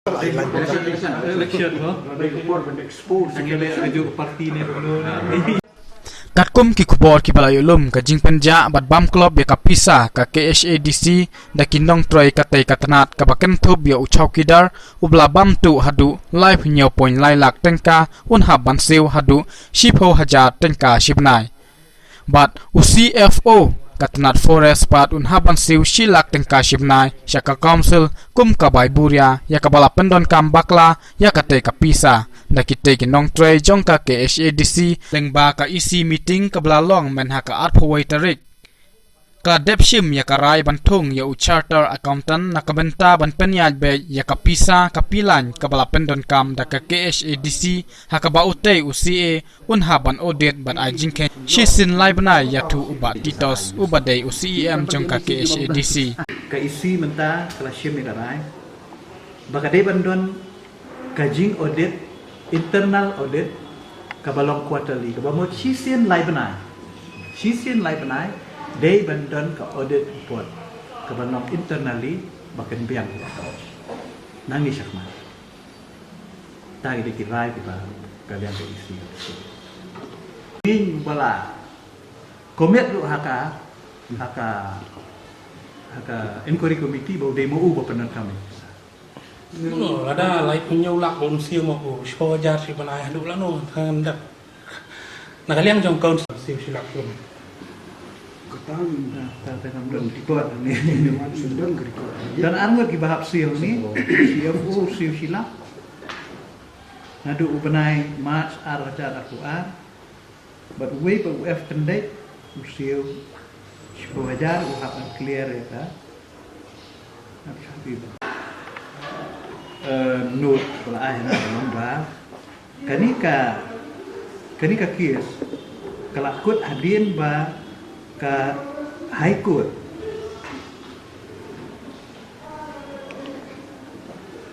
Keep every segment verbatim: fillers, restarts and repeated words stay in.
Election, ho? Katkum ki khubor kiba la ïoh lum, ka jingpynjah bad bam klop ïa ka pisa ka K H A D C da ki nongtrei katei ka tnat, kaba kynthup ïa u chowkidar uba la bam tuh haduh laiphew hynñiew point lai lak tyngka, un hap ban siew haduh shiphew hajar tyngka shi bnai. Bad u C F O ka tnat forest pat un hap ban siew shi lak tyngka shi bnai sha ka council kum ka bai buria ïa kaba la pyndonkam bakla ïa katei ka pisa da kitei ki nongtrei jong ka K H A D C, lyngba ka E C meeting kaba la long mynha ka arphew wei tarik. Ka dep shim ïa ka rai ban thung ïa u charter accountant na ka bynta ban pynïaid beit ïa ka pisa ka pilan kaba la pyndonkam da ka K H A D C, ha kaba utei u C A un hap ban audit bad ai jingkheiñ shisien lai bnai ïathuh u Bah Titos uba dei u C E M jong ka K H A D C. Ka E C mynta ka la shim ïa ka rai ba ka dei ban don ka jing audit, internal audit, kaba long quarterly, kaba mut shisien lai bnai. Shisien lai bnai dei ban don ka audit report kaba long internally, ba kan biang ïa ka. Nangne shakhmat. Ta ki dei ki rai kiba ka liang ka E C. Ïing ba la commit ruh ha ka, ha ka, ha ka inquiry committee ba u dei ma u ba pyndonkam. No, lada laiphew hynñiew lak ba un siew ma u, shiphew hajar shi bnai haduh lano, tang dep. Na ka liang jong council siew shi lak shum. Ka tang. Ta, ta, ta, kam don record ni. Don ka record. Don ar ngut kiba hap siew ni. C F O siew shi lak. Naduh u bnai March ar hajar arphew ar. Bad uwei pa u F Kendek, u siew shiphew hajar, u hap ban clear ïa ka. Eh, note ba la ai na ka long ba kane ka, kane ka case ka la kut hadien ba ka High Court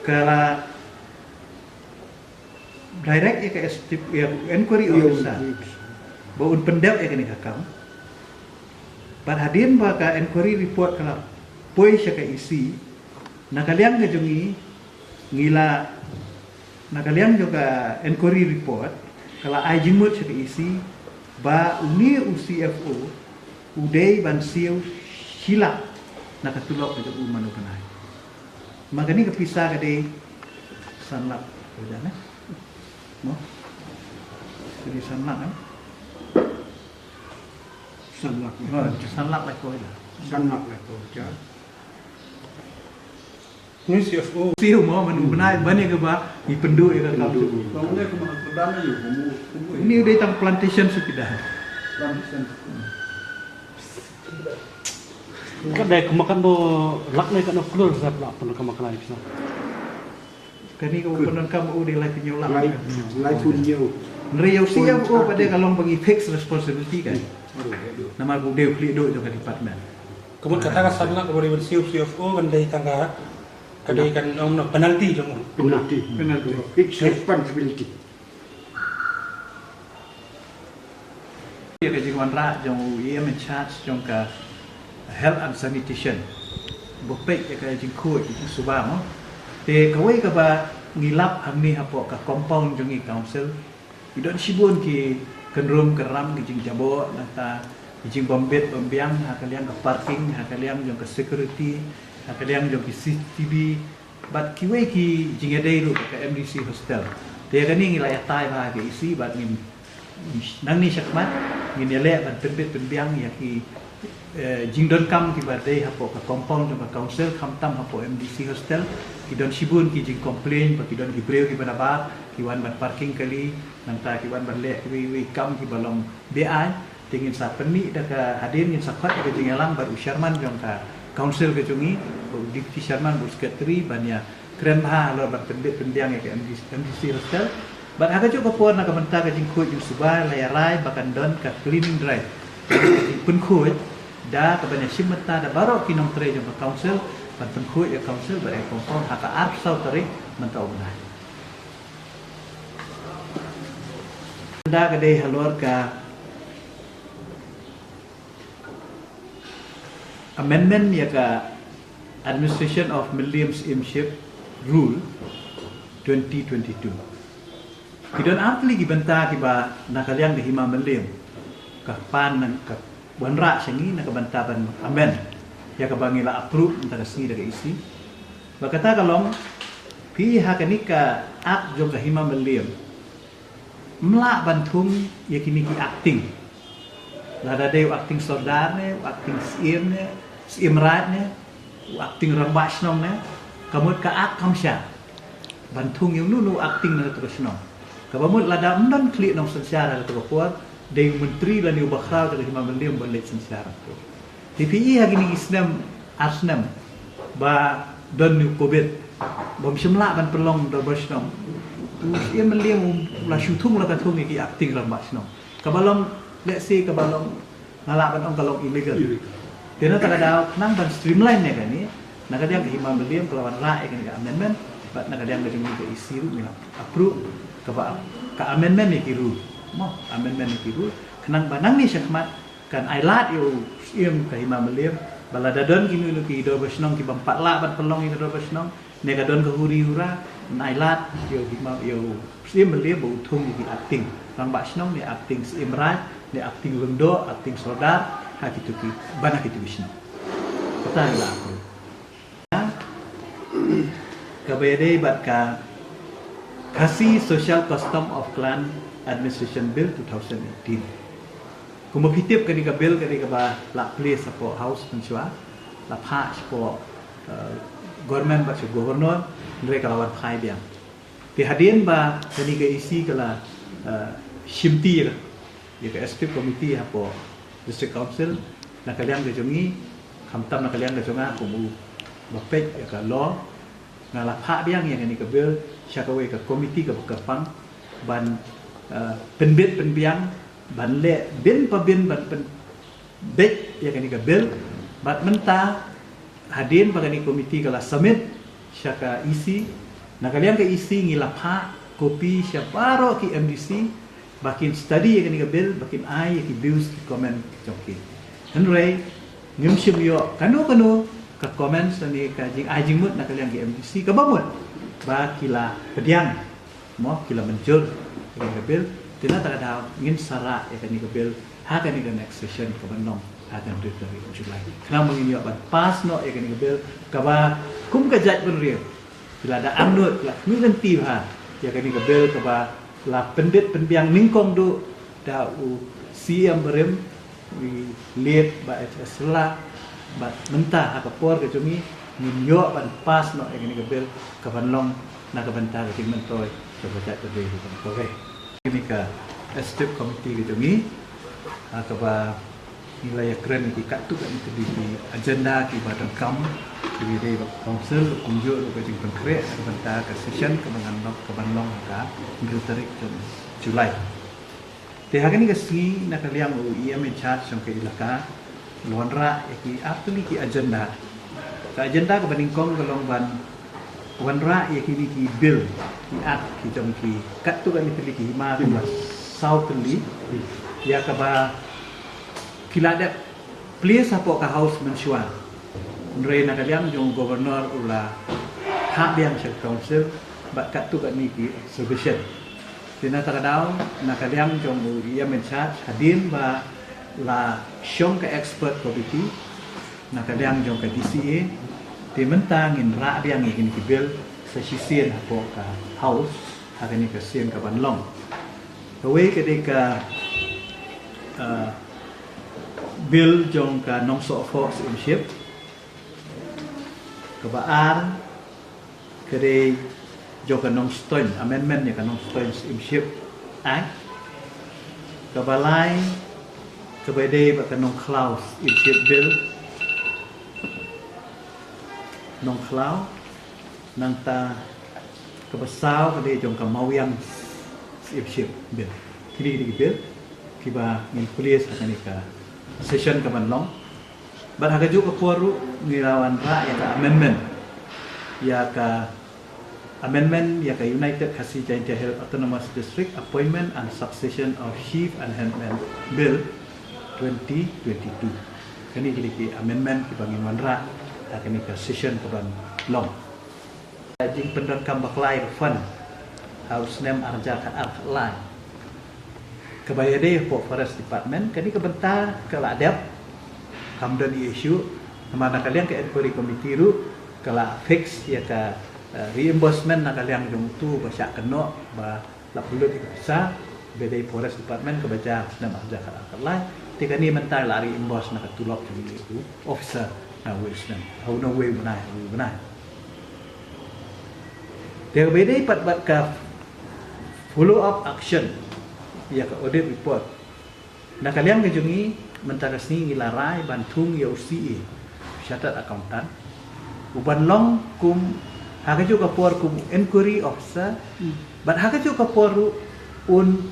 ka la direct ïa ka S T P, ïa u inquiry officer ba un pyndep ïa kane ka kam. Bad hadien ba ka inquiry report ka la poi sha ka E C, na ka liang ka jong ngi, ngi la, na ka liang jong ka inquiry report ka la ai jingmut sha ka E C ba une u C F O u dei ban siew shi lak na ka tulop ka jong u man u bnai. Ma kane ka pisa ka dei san lak, ka dei, eh? Mo? Ka dei san lak, eh? San lak. Oh, san lak la ko ila. San lak la ko ja. Ni C F O. Siew mo man u bnai, bad ïa kaba ngi pynduh ïa ka kam. Pynduh. Ni u dei tang plantation su ki da. Plantation. Ka dei ka makan do lak ne ka no klur zat la pun ka makan ai pisa. Kane ka pun ka mo u dei laiphew hynñiew lak. Lai, laiphew hynñiew. Hynrei ïa u C F O pat dei ka long ba ngi fix responsibility ka. Namar u dei u khlieh duh jong ka department. Ka mut kata ka san lak ka bari ban siew C F O kan dei tang ka, ka dei kan ong na penalty jong u. Penalty. Penalty. Fix responsibility. Ïa ka jingwanrah jong u E M in charge jong ka health and sanitation. Ba peit ïa ka jingkhuid, ka jingsuba mo. Te kawei kaba ngi lap hangne hapoh ka compound jong ngi council. Ki don shibun ki kynrum kynram, ki jingjabok, nangta ki jingbym bit bym biang, ha ka liang ka parking, ha ka liang jong ka security, ha ka liang jong ki C C T V, bad kiwei ki jingïadei ruh ka M D C hostel. Te ïa kane ngi la ïatai bha ha ka E C bad ngin, nangne shakhmat ngin ïaleh ban pynbit pynbiang ïa ki, eh, jingdonkam kiba dei hapoh ka compound jong ka council, khamtam hapoh M D C hostel. Ki don shibun ki jingcomplain ba ki don ki briew kiba nabar ki wan ban parking kali, nangta ki wan ban leh kiwei kiwei kam kiba long beaiñ. Te ngin sa pynmih da ka hadien, ngin sa khot da ka jingïalang bad u chairman jong ka council ka jong ngi, bad u deputy chairman, bad u secretary, ban ïa kren bha halor ban pynbit pynbiang ïa ka M D C, M D C hostel. Bad ha kajuh ka por na ka bynta ka jingkhuid jingsuba la ïa rai ba kan don ka cleaning drive. Pynkhuid da ka ban ïa shim bynta da baroh ki nongtrei jong ka council, ban pynkhuid ïa council bad ïa compound ha ka arphew saw tarik mynta u bnai. Da ka dei halor ka amendment ïa ka Administration of Mylliem Syiemship Rule twenty twenty-two. Ki don artylli ki bynta kiba na ka liang ka Hima Mylliem ka pan nang ka wanrah sha ngi na ka bynta ban amend ïa kaba ngi la approve mynta ka sngi da ka E C. Ba kata ka long, phi ha kane ka Act jong ka Hima Mylliem ym lah ban thung ïa kine ki acting. Lada dei u acting sordar ne, u acting syiem ne, syiem raid ne, u acting rangbah shnong ne, ka mut ka Act kam shah ban thung ïa uno uno u acting na kato ka shnong. Kaba mut lada ym don khlieh nongsynshar ha kato ka por, dei u myntri lane u bakhraw jong ka Hima Mylliem ban leit synshar. Te phi i ha kine ki snem ar snem ba don u Covid, bym shym lah ban pynlong dorbar shnong, u Syiem Mylliem u la shu thung la ka thung ïa ki acting rangbah shnong. Kaba long, let's say, kaba long, nga lah ban ong ka long illegal. Illegal. Te na kata ka daw khnang ban streamline ïa kane, na ka liang ka Hima Mylliem ka la wanrah ïa kane ka amendment, bad na ka liang ka jong ngi ka E C ruh ngi la approve kaba ka amendment ïa ki rule. Mo, amendment ïa ki rule. Khnang ba nangne shakhmat kan ailad ïa u Syiem ka Hima Mylliem ba lada don kino kino ki dorbar shnong ki bym pat lah ban pynlong ïa ka dorbar shnong, ne ka don ka huri hura, kan ailad ïa u Hima, ïa u Syiem Mylliem ba u thung ïa ki acting rangbah shnong, ne acting syiem raid, ne acting lyngdoh, acting sordar ha kito ki, ban ha kito ki shnong. Kata ngi la approve. Kaba ïadei bad ka Khasi Social Custom of Clan Administration Bill two thousand eighteen. Kumba phi tip, kane ka bill kane kaba la place shapoh House mynshuwa, la phah shapoh, eh, government bad sha governor, hynrei ka la wan phai biang. Te hadien ba kane ka E C ka la, eh, shimti ïa ka, ïa ka executive committee hapoh District Council, na ka liang ka jong ngi, khamtam na ka liang ka jong nga kum uba peit ïa ka law, nga la phah biang ïa kane ka bill sha kawei ka committee kaba kyrpang ban, eh, pynbit pynbiang, ban leh bin pa bin ban pynbeit ïa kane ka bill. Bad mynta hadien ba kane ka committee ka la submit sha ka E C, na ka liang ka E C ngi la phah copy sha baroh ki M D C ba kin study ïa kane ka bill, ba kin ai ïa ki views ki comment jong ki. Hynrei ngim shym ïoh kano kano ka comments ne ka jingai jingmut na ka liang ki M D C kaba mut ba ki la pdiang, mo, ki la mynjur ïa kane ka bill. Te na kata ka daw ngin sa rah ïa kane ka bill ha kane ka next session kaban long ha ka hynriew tarik July, khnang ba ngin ïoh ban pass noh ïa kane ka bill kaba kum ka jaitbynriew phi la da angnud, phi la khmih lynti bha ïa kane ka bill kaba la pynbit pynbiang nyngkong duh da u C M barim, u late Bah H S Shylla. Bad mynta ha ka por ka jong ngi ngin ïoh ban pass noh ïa kane ka bill kaban long na ka bynta ka jingmyntoi jong ka jaitbynriew ruh ban kawei. Kane ka executive committee ka jong ngi, ha kaba ngi la ïakren ïa ki katto katne tylli ki agenda kiba donkam, kiba dei bad ka council, kumjuh ruh ka jingpynkhreh na ka bynta ka session kaban long, kaban long ha ka hynriew tarik jong July. Te ha kane ka sngi na ka liang u E M in charge jong ka ilaka la wanrah ïa ki artylli ki agenda. Ka agenda kaba nyngkong ka long ban wanrah ïa kine ki bill, ki act ki jong ki katto katne tylli ki hima kiba saw tylli, ïa kaba ki la dep place hapoh ka House mynshuwa. Hynrei na ka liang jong u Governor u la phah biang sha ka Council bad katto katne ki observation. Te na kata ka daw, na ka liang jong u E M in charge, hadien ba la shong ka expert committee na ka liang jong ka D C A, te mynta ngin rah biang ïa kine ki bill sa shisien hapoh ka House ha kane ka sien kaban long. Kawei ka dei ka, uh, bill jong ka Nongsohphoh Syiemship. Kaba ar ka dei jong ka Nongstoiñ, amendment ïa ka Nongstoiñ Syiemship Act. Kaba lai kaba dei bad ka Nongkhlaw Syiemship Bill. Nongkhlaw. Nangta kaba saw ka dei jong ka Mawiang Syiemship Bill. Kine ki dei ki bill kiba ngin place ha kane ka session kaban long. Bad ha kajuh ka por ruh ngi la wanrah ïa ka amendment, ïa ka amendment ïa ka United Khasi Jaintia Hills Autonomous District Appointment and Succession of Chief and Headman Bill twenty twenty-two. Kine ki dei ki amendment kiba ngin wanrah ha kane ka session kaban long. Jingpyndonkam bakla ïa ka fund ha u snem ar hajar khatar khatlai kaba ïadei hapoh Forest Department, kane ka bynta ka la dep, kam don issue. Namar na ka liang ka Inquiry Committee ruh ka la fix ïa ka, eh, reimbursement na ka liang jong uto ba shah kynnoh ba la pynlut ïa ka pisa ba ïadei Forest Department kaba jia ha u snem ar hajar khatar khatlai. Te kane mynta la reimburse na ka tulop jong u officer na uwei u snem, ha u na uwei u bnai, ha uwei u bnai. Te kaba ïadei pat bad ka follow up action ïa ka audit report, na ka liang ka jong ngi mynta ka sngi ngi la rai ban thung ïa u C A, Chartered Accountant, u ban long kum, ha kajuh ka por kum u inquiry officer, bad ha kajuh ka por ruh un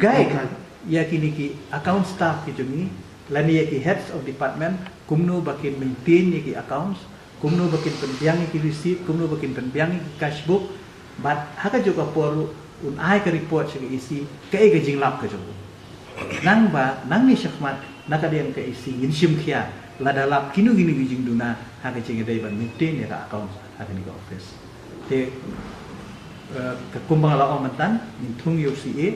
guide ïa kine ki account staff ki jong ngi lane ïa ki heads of department, kumno ba kin maintain ïa ki accounts, kumno ba kin pynbiang ïa ki receipt, kumno ba kin pynbiang ïa ki cash book, bad ha kajuh ka por ruh un ai ka report sha ka E C kaei ka jinglap ka jong u. Nangba nangne shakhmat na ka liang ka E C ngin shim khia lada lap kino kino ki jingduna ha ka jingïadei ban maintain ïa ka accounts ha kane ka office. Te, eh, ka kumba nga la ong mynta, ngin thung ïa u C A,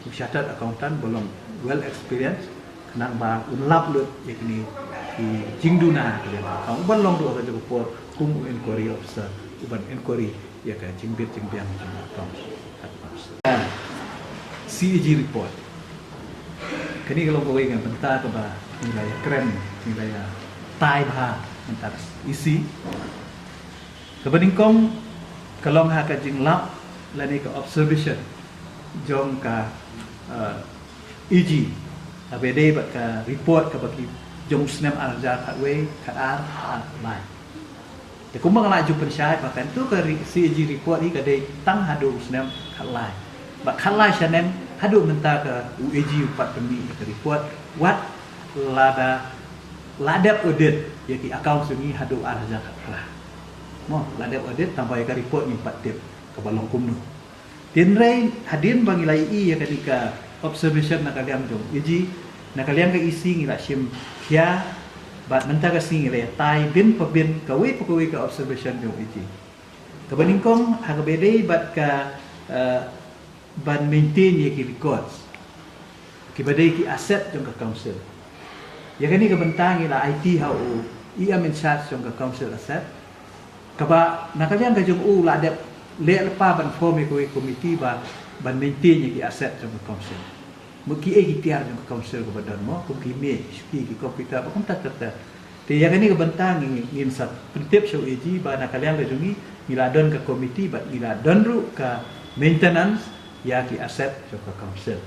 u Chartered Accountant ba long well experienced, khnang ba un lap lut ïa kine ki jingduna ha ka liang ka account, u ban long ruh ha kajuh ka por kum u inquiry officer, u ban inquiry ïa ka jingbit jingbiang jong ka account. C A G report. Kane ka long kawei ka bynta kaba ngi la ïakren, ngi la ïatai bha mynta ka E C. Kaba nyngkong ka long ha ka jinglap lane ka observation jong ka, eh, E G, kaba ïadei bad ka report kaba ki jong u snem ar hajar khatwei, khatar, khatlai. Te kumba nga la ju pynshai ba kane ka ri-, C A G report hi ka dei tang haduh u snem khatlai. Bad khatlai shaneng haduh mynta ka u A G u pat pynmih ïa ka report, wat lada la dep audit ïa ki account jong ngi haduh ar hajar khatphra. Mo, la dep audit tang ba ïa ka report ngim pat tip kaba long kumno. Hynrei hadien ba ngi la ïohi ïa kane ka observation na ka liang jong A G, na ka liang ka E C ngi la shim khia, bad mynta ka sngi ngi la ïatai bin pa bin kawei pa kawei ka observation jong A G. Kaba nyngkong ha kaba ïadei bad ka, eh, ban maintain ïa ki records kiba dei ki asset jong ka council. Ïa kane ka bynta ngi la aiti ha u E M in charge jong ka council asset, kaba na ka liang ka jong u la dep leh lypa ban form ïa kawei ka committee ba ban maintain ïa ki asset jong ka council. Mut kiei ki tiar jong ka council kaba don mo, kum ki miej, ki shuki, ki computer, ba kumta ter ter. Te ïa kane ka bynta ngi, ngin sa pyntip sha u A G ba na ka liang ka jong ngi, ngi la don ka committee bad ngi la don ruh ka maintenance ïa ki asset jong ka council.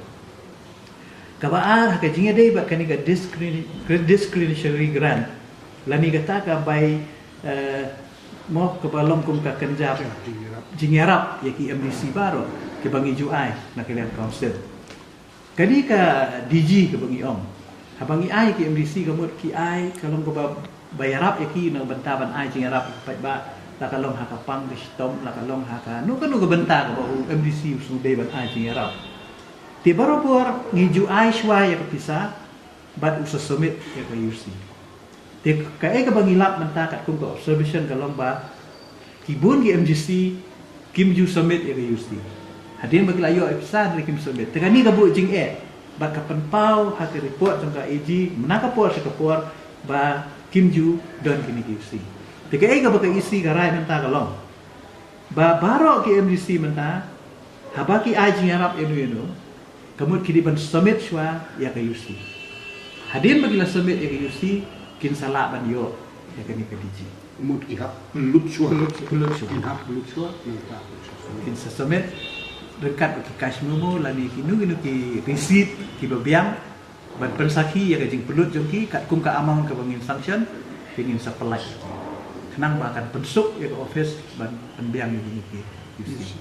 Kaba ar, ha ka jingïadei bad kane ka discre-, discretionary grant, lane kata ka bai, eh, mo, kaba long kum ka kynja jingïarap ïa ki M D C baroh kiba ngi ju ai na ka liang council. Kane ka D G kaba ngi ong, haba ngi ai ki M D C ka mut ki ai ka long kaba ba ïarap ïa ki na ka bynta ban ai jingïarap ïa ki paidbah, la ka long ha ka pang ka shitom, la ka long ha kano kano ka bynta kaba u M D C u sngewdei ban ai jingïarap. Te barabor ngi ju ai shuwa ïa ka pisa bad u sa submit ïa ka U C. Te kaei kaba ngi lap mynta katkum ka observation ka long ba ki bun ki M D C kim ju submit ïa ka U C. Hadien ba ki la ïoh ïa ka pisa hynrei kim submit. Te kane ka buh jingeh bad ka pynpaw ha ka report jong ka A G mynta ka por sha ka por ba kim ju don kine ki U C. Te kaei kaba ka E C ka rai mynta ka long ba baroh ki M D C mynta, haba ki ai jingïarap ïano ïano, ka mut ki dei ban submit shuwa ïa ka U C. Hadien ba ki la submit ïa ka U C, kin sa lah ban ïoh ïa kane ka D G. Mut ki hap pynlut shuwa. Pynlut shuwa. Pynlut shuwa. Kin hap pynlut shuwa. Kin sa submit ryngkat bad ki cash memo lane kino kino ki receipt kiba biang ban pynsakhi ïa ka jingpynlut jong ki katkum ka amount kaba ngin sanction, te ngin sa pynlait. Khnang ba kan pynsuk ïa ka office ban pynbiang ïa kine ki U C.